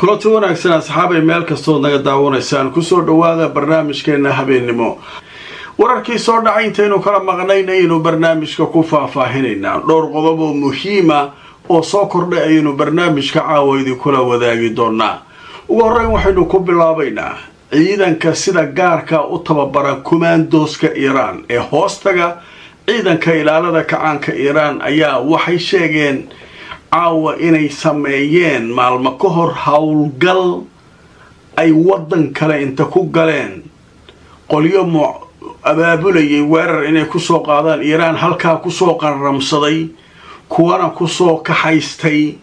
Kulanti wanaagsan, asxaabay, meel kastood naga daawanaysaan, kusoo dhawaada barnaamijkeena habeennimo. Wararkii soo dhacay intaynu kala maqnayn ayaynu barnaamijka ku faahfaahinaynaa. Dhowr qodob oo muhiima oo soo kordhay ayaynu barnaamijka caawa idinkula wadaagi doonaa. Ugu horreyn waxaynu ku bilaabaynaa ciidanka sida gaarka u tababara, kumaandooska Iiraan ee hoostaga ciidanka ilaalada kacaanka Iiraan, ayaa waxay sheegeen caawa inay sameeyeen maalmo ka hor howlgal ay waddan kale inta ku galeen qolyo mu abaabulayay weerar inay kusoo qaadaan Iiraan, halkaa kusoo qarramsaday, kuwana kusoo kaxaystay,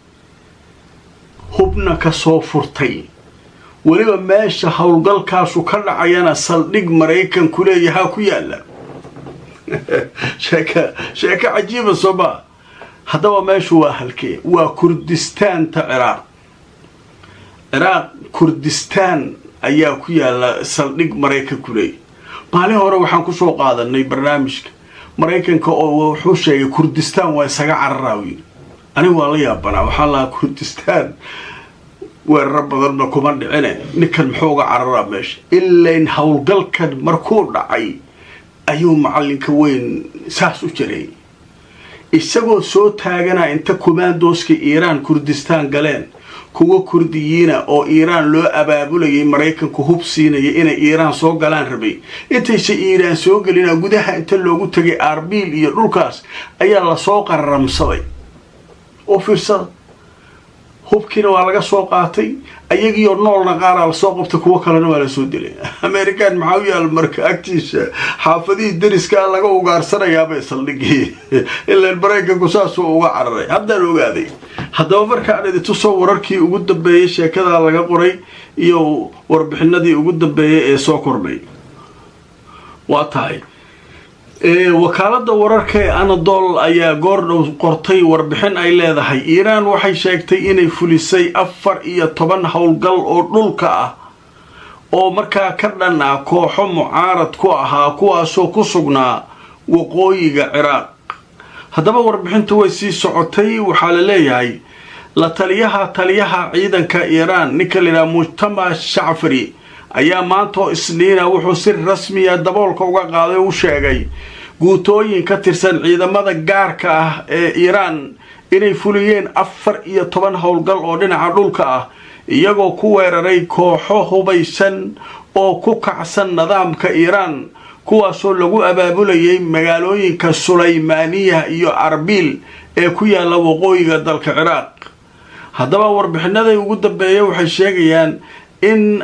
hubna kasoo furtay. Weliba meesha howlgalkaasu ka dhacayana saldhig Maraykanku leeyahaa ku yaala. Sheeka sheeko cajiiba sooma? Haddaba meeshu waa halkee? Waa Kurdistaanta Ciraaq. Ciraaq Kurdistaan ayaa ku yaala saldhig Maraykanku leeyahy. Maalin hore waxaan kusoo qaadanay barnaamijka Maraykanka oo wuxuu sheegay Kurdistaan waa isaga cararaa u yidhi. Anigu waan la yaabanaa, waxaan lahaa Kurdistaan weeraro badanna kuma dhicine, ninkan muxuu uga cararaa meesha? Ilayn howlgalkan markuu dhacay ayuu macallinka weyn saas u jiray, isagoo soo taagana inta kumaandooska Iiraan Kurdistaan galeen, kuwa Kurdiyiina oo Iiraan loo abaabulayay, Maraykanku hub siinaya, inay Iiraan soo galaan rabay. Intaysa Iiraan soo gelina gudaha inta loogu tegay Arbiil iyo dhulkaas ayaa lasoo qararamsaday oo fiirsada, hubkiina waa laga soo qaatay, ayagiioo noolna qaaraa lasoo qabtay, kuwo kalena waa lasoo dilay. American maxaa u yaal marka agtiisa? Xaafadihii deriskaa laga ugaarsanayaabay saldhigii, ilaan Maraykanku saasuu uga cararay. Haddaan ogaaday. Haddaba markaan idintusoo wararkii ugu dambeeyey sheekadaa laga qoray iyo warbixinadii ugu dambeeyey ee soo kordhay. Waa tahay, wakaalada wararka ee Anadol ayaa goordhow qortay warbixin ay leedahay Iiraan waxay sheegtay inay fulisay 14 howlgal oo dhulka ah oo markaa ka dhan ah kooxo mucaarad ku ahaa, kuwaasoo ku sugnaa waqooyiga Ciraaq. Haddaba warbixintu way sii socotay. Waxaa la leeyahay la taliyaha taliyaha ciidanka Iiraan, ninka la yidhaha Mujtaba Shacfari, ayaa maanta oo Isniina wuxuu si rasmiya daboolka uga qaaday oo u sheegay guutooyin ka tirsan ciidamada gaarka ah ee Iiraan inay fuliyeen 14 howlgal oo dhinaca dhulka ah, iyagoo ku weeraray kooxo hubaysan oo ku kacsan nidaamka Iiraan, kuwaasoo lagu abaabulayay magaalooyinka Sulaymaaniya iyo Arbiil ee ku yaala waqooyiga dalka Ciraaq. Haddaba warbixinaday ugu dambeeya waxay sheegayaan in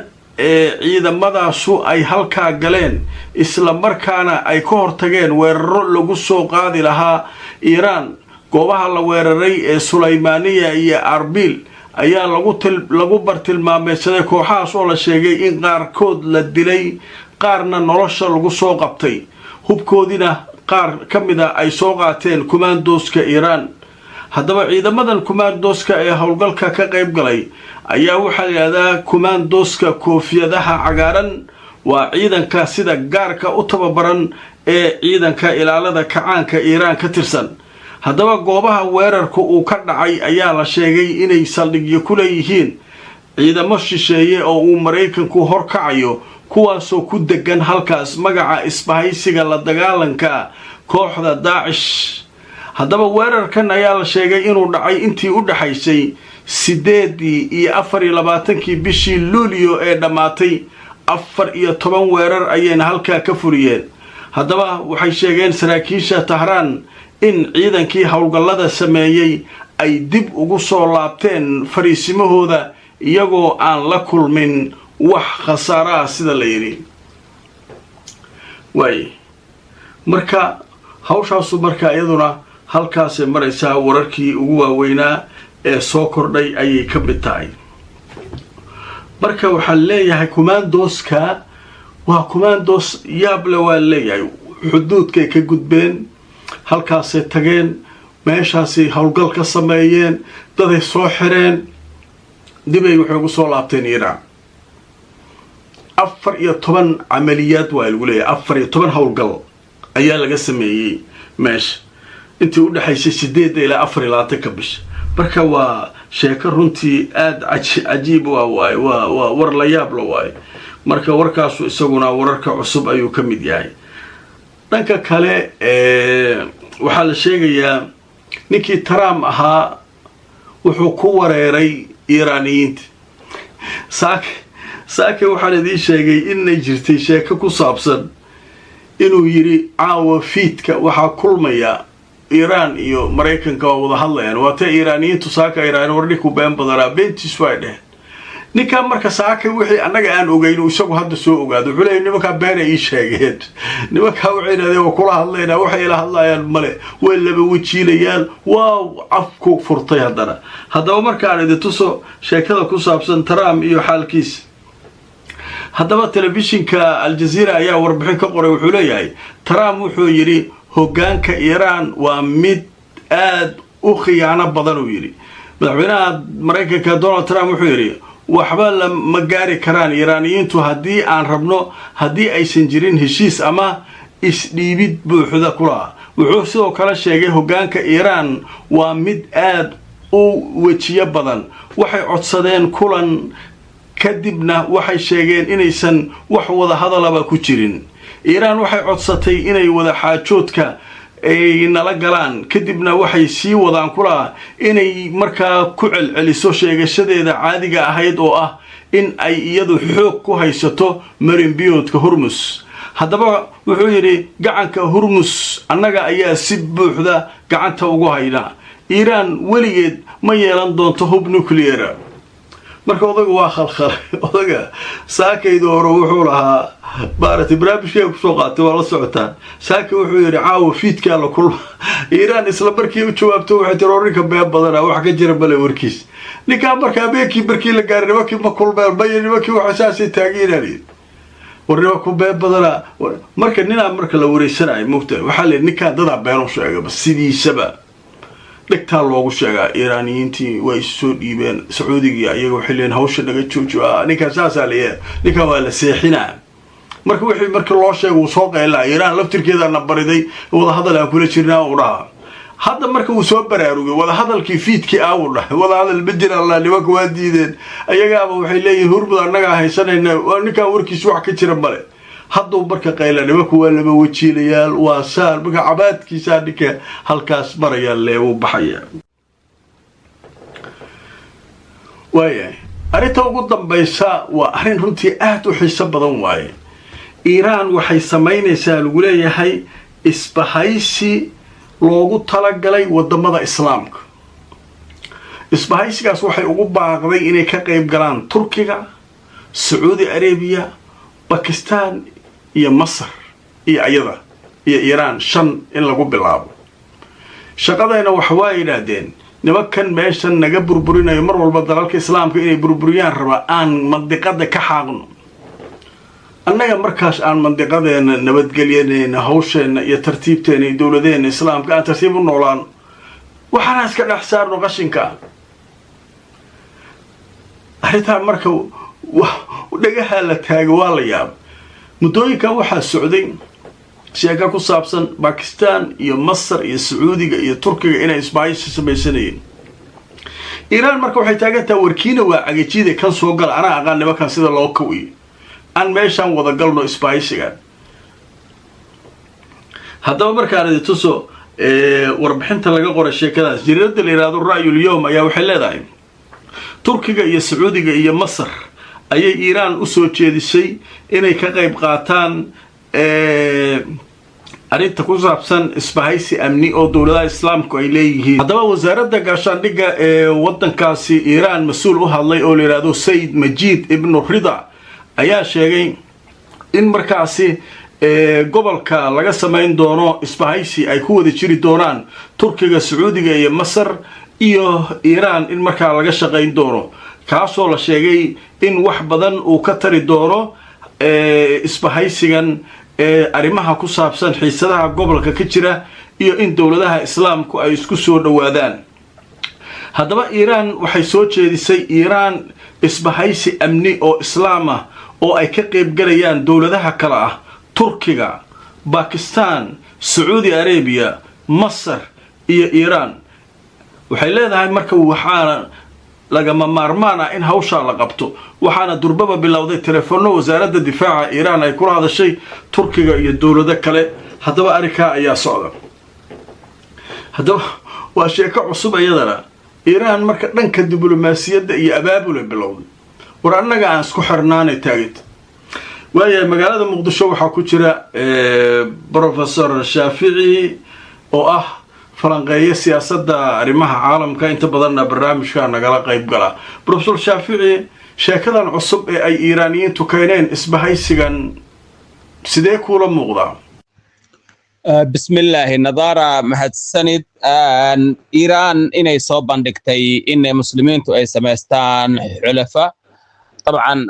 ciidamadaasu ay halkaa galeen, isla markaana ay ka hortageen weeraro lagu soo qaadi lahaa Iiraan. Goobaha la weeraray ee Sulaymaaniya iyo Arbiil ayaa lagu bartilmaameysaday kooxahaas oo la sheegay in qaarkood la dilay, qaarna nolosha lagu soo qabtay, hubkoodiina qaar ka mid a ay soo qaateen kumaandooska Iiraan. Haddaba ciidamadan kumaandooska ee howlgalka ka qayb galay ayaa waxaa la yidhahdaa kumaandooska koofiyadaha cagaaran. Waa ciidanka sida gaarka u tababaran ee ciidanka ilaalada kacaanka Iiraan ka tirsan. Haddaba goobaha weerarka uu ka dhacay ayaa la sheegay inay saldhigyo ku leeyihiin ciidamo shisheeye oo uu Maraykanku horkacayo, kuwaasoo ku degan halkaas magaca isbahaysiga la dagaalanka kooxda Daacish. Haddaba weerarkan ayaa la sheegay inuu dhacay intii u dhexaysay 8dii iyo 24kii bishii Luulyo ee dhammaatay. 14 weerar ayayna halkaa ka fuliyeen. Haddaba waxay sheegeen saraakiisha Tahraan in ciidankii howlgallada sameeyey ay dib ugu soo laabteen fariisimahooda iyagoo aan la kulmin wax khasaaraha, sida la yidhi. Waay, marka hawshaasu marka iyaduna halkaasay maraysaa. Wararkii ugu waaweynaa ee soo kordhay ayay ka mid tahay. Marka waxaan leeyahay kumaandooska waa kumaandoos yaable. Waa leeyahay xuduudkay ka gudbeen, halkaasay tageen, meeshaasay howlgal ka sameeyeen, daday soo xireen, dibay waxay ugu soo laabteen Iiraan. 14 camaliyaad waa lagu leeyahay, 14 howlgal ayaa laga sameeyey meesha intii u dhexaysay 8da ilaa 24ka bisha. Marka waa Sheeko runtii aada cajiib waa waaye, waa war la yaab la waaye. Marka warkaasu isaguna wararka cusub ayuu ka mid yahay. Dhanka kale, waxaa la sheegayaa ninkii Trump ahaa wuxuu ku wareeray Iiraaniyiinta. Saake saake waxaan idiin sheegay inay jirtay sheeko ku saabsan inuu yidhi caawa fiidka waxaa kulmaya Iiraan iyo Maraykanka, waa wada hadlayaan. Waatee Iiraaniyiintu saaka iraan, war ninku been badanaa, beentiis way dheheen ninkan. Marka saakay wixii annaga aan ogeyn isagu hadda soo ogaado. Wuxuu leeyay, nimankaa beenay ii sheegeen, nimankaa waxay yidhahdeen waa kula hadlaynaa, waxay ila hadlayaan male, way laba wajiilayaan. Waa cafku furtay haddana. Haddaba markaan idin tuso sheekada ku saabsan Trump iyo xaalkiisa. Haddaba telefishinka Aljaziira ayaa warbixin ka qoray. Wuxuu leeyahay, Trump wuxuu yidhi hoggaanka Iiraan waa mid aada u khiyaano badan, uu yidhi. Madaxweynaha Maraykanka Donald Trump wuxuu yidhi waxba lama gaari karaan Iiraaniyiintu haddii aan rabno, haddii aysan jirin heshiis ama isdhiibid buuxda kulaha. Wuxuu sidoo kale sheegay hoggaanka Iiraan waa mid aada u wejiyo badan. Waxay codsadeen kulan, kadibna waxay sheegeen inaysan wax wada hadalaba ku jirin. Iiraan waxay codsatay inay wada xaajoodka ay nala galaan, kadibna waxay sii wadaan kulaha inay markaa ku celceliso sheegashadeeda caadiga ahayd oo ah in ay iyadu xoog ku haysato marinbiyoodka Hormus. Haddaba wuxuu yidhi, gacanka Hurmus annaga ayaa si buuxda gacanta ugu hayna. Iiraan weligeed ma yeelan doonto hub nuclear. Marka odaga waa khalkhalay. Odaga saakayda hore wuxuu lahaa, maaragtay, barnaamijkee kusoo qaatay waa la socotaan. Saaka wuxuu yidhi caawa fiidkaa la kulma Iiraan. Isla markii u jawaabto waxay tiri orinka been badana, wax ka jira male warkiis ninkaa. Marka habeenkii markii la gaaray, nimankii ma kulmeen maya, nimankii waxa saasay taageeraan, war nimanku been badana. Marka ninaa marka la wareysanayo mugta, waxaa la ninkaa dadaa been u sheegaba, sidiisaba dhegtaa loogu sheegaa. Iiraaniyiintii way soo dhiibeen Sacuudigii, ayaga waxay leeyiin hawsha naga joojo. Ninkaa saasaa layahay, ninkaa waa la seexinaa. Marka wixii markii loo sheega uu soo qaylaa, Iiraan laftirkeedaa na bariday, wadahadal aan kula jirnaa uu dhaha. Hadda marka uu soo baraarugay, wadahadalkii fiidkii aawuu dhahay, wadahadal ma jira alla, nimanka waa diideen, ayagaaba waxay leeyihin Hurmud annagaa haysanayna, ninkaa warkiis wax ka jira male. Hadduu marka qayla, nimanku waa laba wajiilayaal, waa saan. Marka cabaadkiisaa ninka halkaas marayaa leewuu baxaya. Waayahay, arrinta ugu dambaysa waa arrin runtii aada u xiiso badan waaye. Iiraan waxay samaynaysaa, lagu leeyahay, isbahaysi loogu talagalay wadamada Islaamka. Isbahaysigaas waxay ugu baaqday inay ka qayb galaan Turkiga, Sacuudi Arabiya, Bakistan iyo Masar iyo ayada iyo Iiraan, shan in lagu bilaabo. Shaqadayna waxa waa yidhaahdeen nimankan meeshan naga burburinayo, mar walba dalalka Islaamka inay burburiyaan raba, aan mandiqada ka xaaqno annaga. Markaas aan mandiqadeena nabadgelyadeena, hawsheenna iyo tartiibteena iyo dowladeena Islaamka aan tartiib u noolaan, waxaana iska dhex saarno qashinka. Arrintaa marka dhagaha la taago, waa la yaaba. Muddooyinkan waxaa socday sheeka ku saabsan Bakistan iyo Masar iyo Sacuudiga iyo Turkiga inay isbahaysi samaysanayeen. Iiraan marka waxay taagantaha, warkiina waa cagajida kan soo gala, anaa aqaan nimankan sida loo kawiyo, aan meeshaan wada galno isbahaysigan. Haddaba markaan idin tuso warbixinta laga qoray sheekadaas, jariirada la yidhahdo Ra'yul Yowm ayaa waxay leedahay Turkiga iyo Sacuudiga iyo Masar ayay Iiraan usoo jeedisay inay ka qayb qaataan arrinta ku saabsan isbahaysi amni oo dowladaha Islaamku ay leeyihiin. Haddaba wasaaradda gaashaandhigga ee waddankaasi Iiraan mas-uul u hadlay oo la yidhahdo Sayid Majiid Ibnu Rida ayaa sheegay in markaasi gobolka laga samayn doono isbahaysi ay ku wada jiri doonaan Turkiga, Sacuudiga iyo Masar iyo Iiraan, in markaa laga shaqayn doono, kaasoo la sheegay in wax badan uu ka tari doono isbahaysigan arrimaha ku saabsan xiisadaha gobolka ka jira iyo in dowladaha Islaamku ay isku soo dhowaadaan. Haddaba Iiraan waxay soo jeedisay Iiraan isbahaysi amni oo Islaam ah oo ay ka qaybgalayaan dowladaha kale ah Turkiga, Bakistan, Sacuudi Arabiya, Masar iyo Iiraan. Waxay leedahay marka waxaana Lagama maarmaan ah in hawshaa la qabto. Waxaana durbaba bilowday telefoonno wasaaradda difaaca Iiraan ay kula hadashay Turkiga iyo dowlado kale. Haddaba arrinkaa ayaa socda. Haddaba waa sheeko cusub iyadana. Iiraan marka dhanka diblomaasiyadda iyo abaabula bilowday, war annaga aan isku xirnaanay taagid. Waayahay, magaalada Muqdisho waxaa ku jira Professor Shaafici oo ah falanqeeyo siyaasadda arrimaha caalamka, inta badanna barnaamijka nagala qayb gala. Professor Shaafici, sheekadan cusub ee ay Iiraaniyiintu keeneen, isbahaysigan, sidee kuula muuqdaa? Bismillaahi, Nadaara, mahadsanid. Iiraan inay soo bandhigtay in Muslimiintu ay samaystaan xulafa, dabcan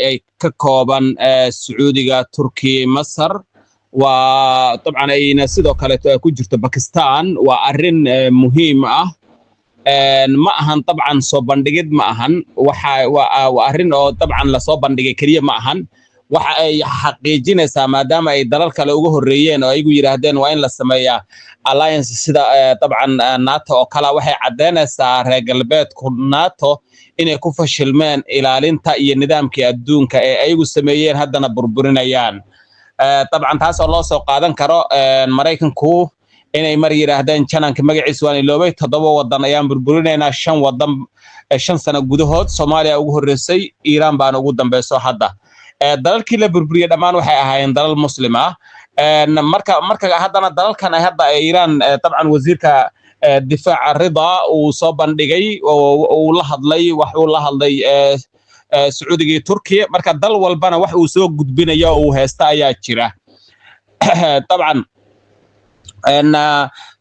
ay ka kooban Sacuudiga, Turki, Masar, waa dabcan ayna sidoo kaleeto ay ku jirto Bakistan, waa arrin muhiim ah. Ma ahan dabcan soo bandhigid ma ahan, waxa waa arrin oo dabcan lasoo bandhigay keliya ma ahan. Waxa ay xaqiijinaysaa, maadaama ay dalal kale uga horreeyeen oo ayagu yidhaahdeen waa in la sameeyaa alliance sida dabcan NATO oo kale, waxay caddaynaysaa reer galbeedku NATO inay ku fashilmeen ilaalinta iyo nidaamkii adduunka ee ayagu sameeyeen, haddana burburinayaan. Dabcan taas oo loo soo qaadan karo Maraykanku inay mar yidhaahdeen, jananka magaciisa waan iloobay, 7 wadan ayaan burburinaynaa 5 wadan 5 sano gudahood. Soomaaliya ugu horreysay, Iiraan baana ugu dambeyso. Hadda dalalkii la burburiyey dhammaan waxay ahaayeen dalal Muslim ah. Marka haddana dalalkan ay hadda Iiraan, dabcan wasiirka difaaca Rida uu soo bandhigay oo uu la hadlay, wax uu la hadlay Sacuudiga iyo Turkiya. Marka dal walbana wax uu soo gudbinayo oo uu haysta ayaa jira. Dabcan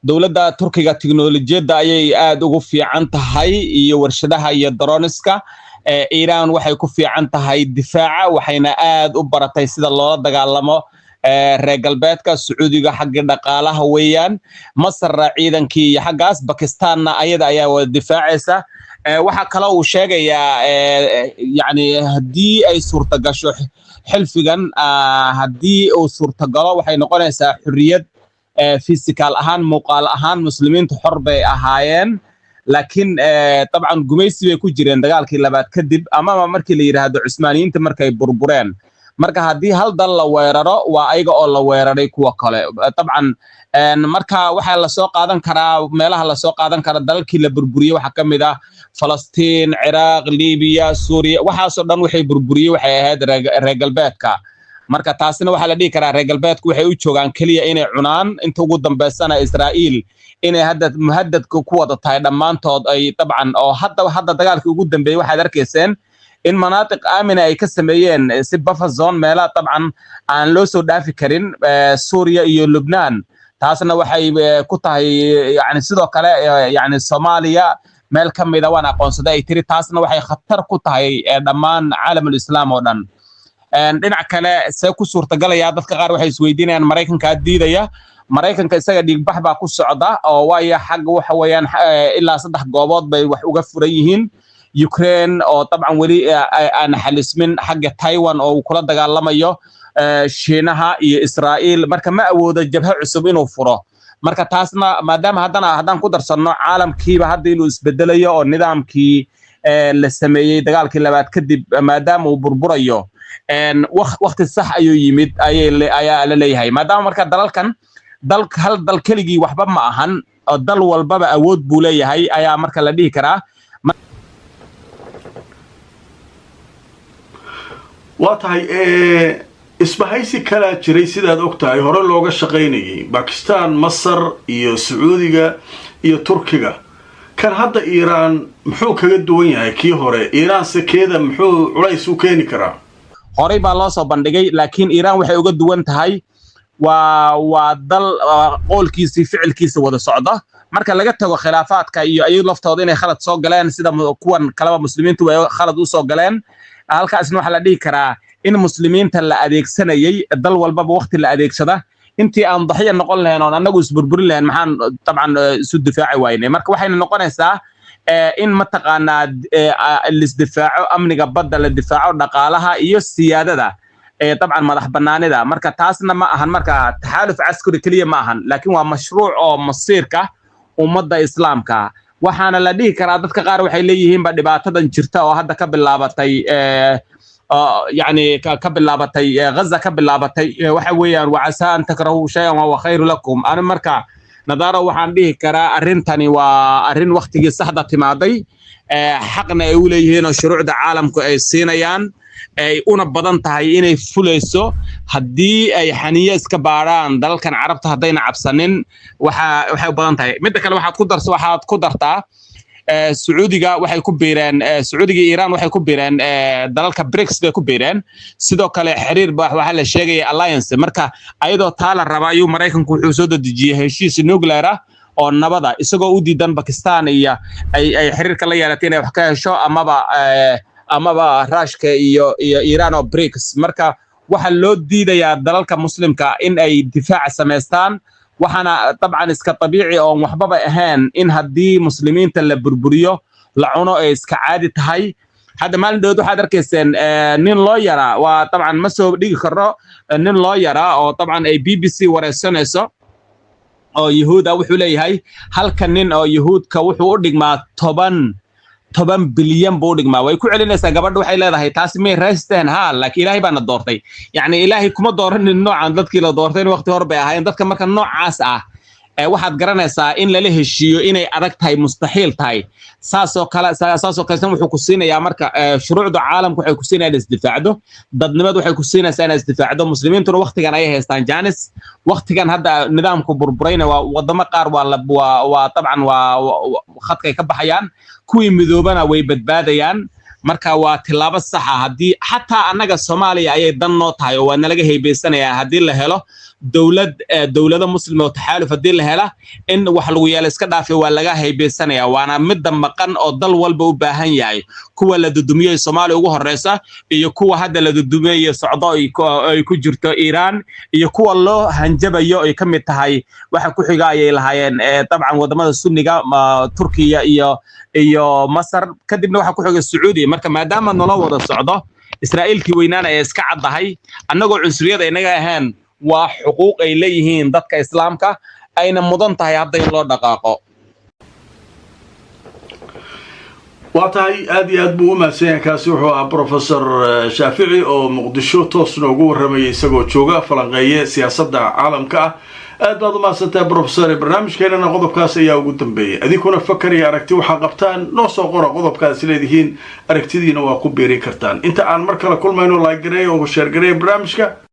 dowladda Turkiga tiknolojiyadda ayay aad ugu fiican tahay iyo warshadaha iyo droniska. Iiraan waxay ku fiican tahay difaaca, waxayna aad u baratay sida loola dagaalamo reer galbeedka. Sacuudiga xagga dhaqaalaha weeyaan, Masarna ciidankii iyo xaggaas, Bakistaanna ayada ayaa wada difaacaysa. Waxaa kaloo uu sheegayaa, yani haddii ay suurtagasho xilfigan, haddii uu suurtagalo, waxay noqonaysaa xurriyad physical ahaan, muuqaal ahaan Muslimiintu xor bay ahaayeen, laakiin dabcan gumaysi bay ku jireen dagaalkii labaad kadib, amaba markii la yidhaahdo Cusmaaniyiinta markay burbureen. Marka haddii hal dal la weeraro, waa ayaga oo la weeraray kuwa kale. Dabcan marka waxaa lasoo qaadan karaa, meelaha lasoo qaadan kara dalalkii la burburiyey waxaa ka mid ah Falastiin, Ciraaq, Libiya, Suuriya. Waxaasoo dhan waxay burburiyey waxay ahayd reer galbeedka. Marka taasina waxaa la dhihi karaa reer galbeedku waxay u joogaan keliya inay cunaan. Inta ugu dambeysana Israa'iil inay hadda muhadadka ku wada tahay dhammaantood ay dabcan oo hadda dagaalkii ugu dambeeyey waxaad arkayseen in manaatiq aamina ay ka sameeyeen si buffer zone, meelaha dabcan aan loo soo dhaafi karin, Suuriya iyo Lubnaan. Taasna waxay ku tahay, yani sidoo kale, yani Soomaaliya meel ka mida waan aqoonsaday ay tiri. Taasna waxay khatar ku tahay dhammaan caalamul Islaam oo dhan. Dhinac kale, see ku suurtagalaya? Dadka qaar waxay isweydiinayaan, Maraykankaa diidaya. Maraykanka isaga dhiigbax baa ku socda, oo waayo xagga waxa weeyaan ilaa 3 goobood bay wax uga furan yihiin: Ukraine oo dabcan weli aan xalismin, xagga Taiwan oo uu kula dagaalamayo Shiinaha, iyo Israa'iil. Marka ma awoodo jabho cusub inuu furo. Marka taasna maadaama haddana haddaan ku darsanno caalamkiiba hadda inuu isbedelayo oo nidaamkii la sameeyey dagaalkii labaad kadib maadaama uu burburayo, wakti sax ayuu yimid ayaa la leeyahay, maadaama marka dalalkan dal hal dal keligii waxba ma ahan oo dal walbaba awood buu leeyahay ayaa marka la dhihi karaa. Waa tahay. Isbahaysi kalaa jiray, sidaad og tahay, hore looga shaqaynayay: Bakistan, Masar iyo Sacuudiga iyo Turkiga. Kan hadda Iiraan muxuu kaga duwan yahay kii hore? Iiraan sekeeda muxuu culays u keeni karaa? Horey baa loo soo bandhigay, laakiin Iiraan waxay uga duwan tahay waa dal qoolkiisii ficilkiisa wada socda. Marka laga tago khilaafaadka iyo ayagu laftooda inay khalad soo galeen, sida kuwan kaleba Muslimiintu ay khalad u soo galeen, halkaasna waxaa la dhihi karaa in Muslimiinta la adeegsanayay, dal walbaba waqti la adeegsada. Intii aan daxiya noqon lahayn oon annagu isburburin lahayn, maxaan dabcan isu difaaci waynay? Marka waxayna noqonaysaa in mataqaanaa lisdifaaco, amniga badda la difaaco, dhaqaalaha iyo siyaadada, dabcan madax bannaanida. Marka taasna ma ahan marka taxaaluf caskari keliya ma ahan, laakiin waa mashruuc oo masiirka ummadda Islaamka. Waxaana la dhihi karaa dadka qaar waxay leeyihiinba dhibaatadan jirta oo hadda ka bilaabatay, yani ka bilaabatay Gaza, ka bilaabatay, waxa weeyaan وعسى أن تكرهوا شيئا وهو خير لكم. Ana marka nadaaro waxaan dhihi karaa arrintani waa arrin waktigii saxda timaaday, xaqna ay u leeyihiin oo shuruucda caalamku ay siinayaan, ay una badan tahay inay fulayso haddii ay xaniyo iska baadhaan dalalkan Carabta, haddayna cabsanin. Waxa waxay u badan tahay midda kale waxaad ku dartaa Sacuudiga waxay ku biireen, Sacuudiga iyo Iiraan waxay ku biireen dalalka BRICS bay ku biireen. Sidoo kale xiriir ba waxaa la sheegaya alliance. Marka ayadoo taa la raba ayuu Maraykanku wuxuu soo dedejiyey heshiis nuclear ah oo nabada, isagoo u diidan Bakistan iyo ay xiriirka la yeelatay inay wax ka hesho, amaba Ruushka iyo Iiraan oo BRICS. Marka waxaa loo diidayaa dalalka Muslimka in ay difaaca samaystaan. Waxaana dabcan iska dabiici oon waxbaba ahayn in haddii Muslimiinta la burburiyo, la cuno, ay iska caadi tahay. Hadda maalin dhoweed waxaad arkayseen nin loo yaraa, waa dabcan ma soo dhigi karno, nin loo yaraa oo dabcan ay BBC wareysanayso oo Yuhuud ah, wuxuu leeyahay halka nin oo Yuhuudka wuxuu u dhigmaa 10 bilyan buu u dhigmaa. Way ku celinaysaa gabadha, waxay leedahay taasi may raysteen ha, laakiin Ilaahay baana doortay. Yacni Ilaahay kuma dooranin noocan, dadkii la doortay in waqti hore bay ahaayeen. Dadka marka noocaas ah waxaad garanaysaa in lala heshiiyo inay adag tahay, mustaxiil tahay. Saasoo kale wuxuu ku siinayaa marka shuruucda caalamku waxay ku siinayaan inaad isdifaacdo, dadnimadu waxay ku siinaysaa inaad isdifaacdo. Muslimiintuna waqtigan ayay haystaan janis, waqtigan hadda nidaamku burburayna waa wadamo qaar waa la waa waa dabcan waa khadkay ka baxayaan, kuwii midoobana way badbaadayaan. Marka waa tilaabo saxa. Haddii xataa annaga Soomaaliya ayay dan noo tahay oo waa nalaga haybaysanayaa haddii la helo dowlad, dowlado Muslim oo taxaaluf haddii la hela, in wax lagu yeelo iska dhaafi, waa laga haybaysanaya. Waana midda maqan oo dal walba u baahan yahay, kuwa la dudumiyey Soomaaliya ugu horeysa iyo kuwa hadda la dudumiyey socdo ay ku jirto Iiraan iyo kuwa loo hanjabayo ay ka mid tahay waxa ku xiga ayay lahaayeen dabcan wadamada Sunniga, Turkiya iyo Masar, kadibna waxa ku xiga Sacuudiya. Marka maadaama nolo wada socdo Israa'iilkii weynaana ay iska caddahay, annagoo cunsuriyada inaga ahayn, waa xuquuq ay leeyihiin dadka Islaamka ayna mudan tahay hadda in loo dhaqaaqo. Waa tahay, aad iyo aad buu u mahadsan yahay. Kaasi wuxuu ahaa Professor Shaafici oo Muqdisho toos noogu warramayay isagoo jooga, falanqeeye siyaasadda caalamka ah. Aad baad u mahadsantahay, professor. Barnaamijkeenana qodobkaas ayaa ugu dambeeyay. Adinkuna fakar iyo aragti waxaa qabtaan noo soo qora, qodobkaas leedihiin aragtidiina waa ku biirin kartaan. Inta aan mar kale kulmayno, like gareeya oo share gareeya barnaamijka.